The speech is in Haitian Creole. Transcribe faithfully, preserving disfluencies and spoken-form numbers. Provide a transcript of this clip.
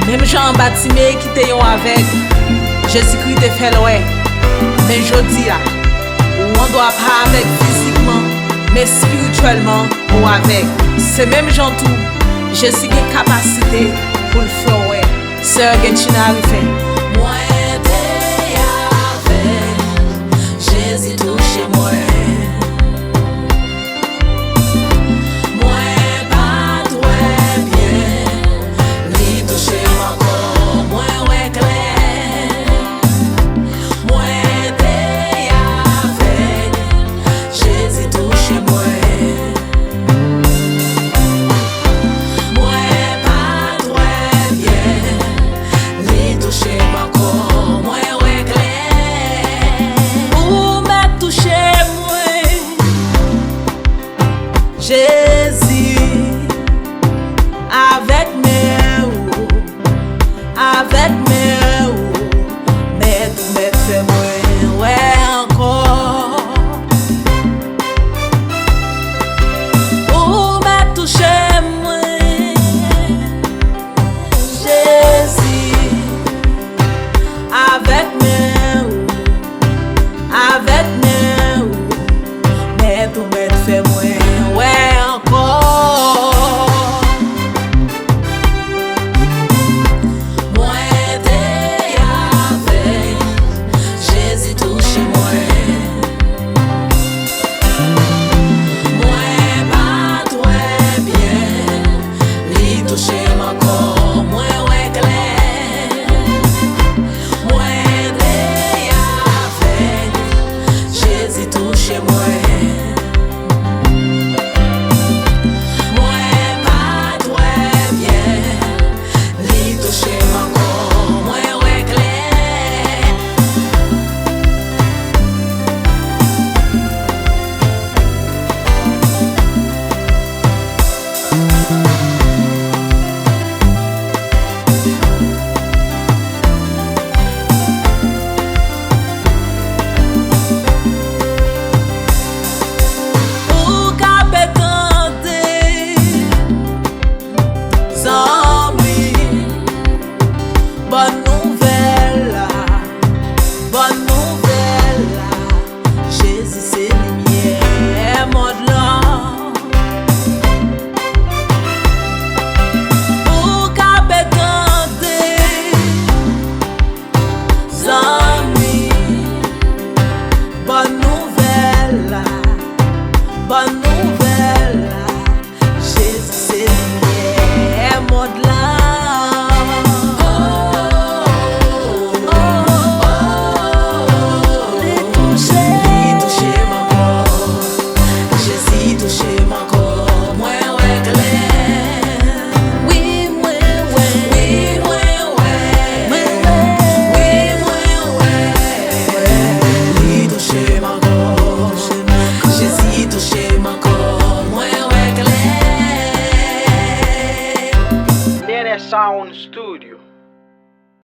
Menm jan Batime ki te yon avèg, Jezikri te fè l wè. Men jodi a, ou andwa pa avèg fizikman, men espirityèlman, ou avèg. Se menm jan tou, Jezi gen kapasite pou l fè w wè. Sè Genchina Ruffin. Mwen te avèg, Jezi touche mwen. Mwen pa t wè byen, li touche m ankò, mwen wè klè. Mwen te avèg, Jezi touche mwen. Mwen pa t wè byen, li touche m ankò, mwen wè klè. Ou mèt touche mwen, Jezi, avèk men ou, avèk men ou, mèt ou mèt fè mwen wè ankò. Ou mèt touche mwen, Jezi, avèk men ou, avèk men ou, mèt ou mèt fè mwen wè ankò. Mwen te avèg, Jezi touche mwen. Mwen pa t wè byen, li touche m ankò, mwen wè klè. Mwen te avèg, Jezi touche mwen. Mwen pa t wè byen, li touche m ankò, mwen wè klè. Ou ka pe tande, zanmi, bòn nouvèl la, bòn nouvèl la. Jezi se limyè mond lan. Ou ka pe tande, zanmi, bòn nouvèl la, bòn nouvèl la. Jezi se limyè mond lan. Li touche, li touche m ankò. Jezi touche m ankò. Mwen wè klè. Wi, mwen wè. Wi, mwen wè. Mwen wè. Wi, mwen wè. Li touche m ankò. Jezi touche m ankò. Mwen wè klè. Nene Sounds.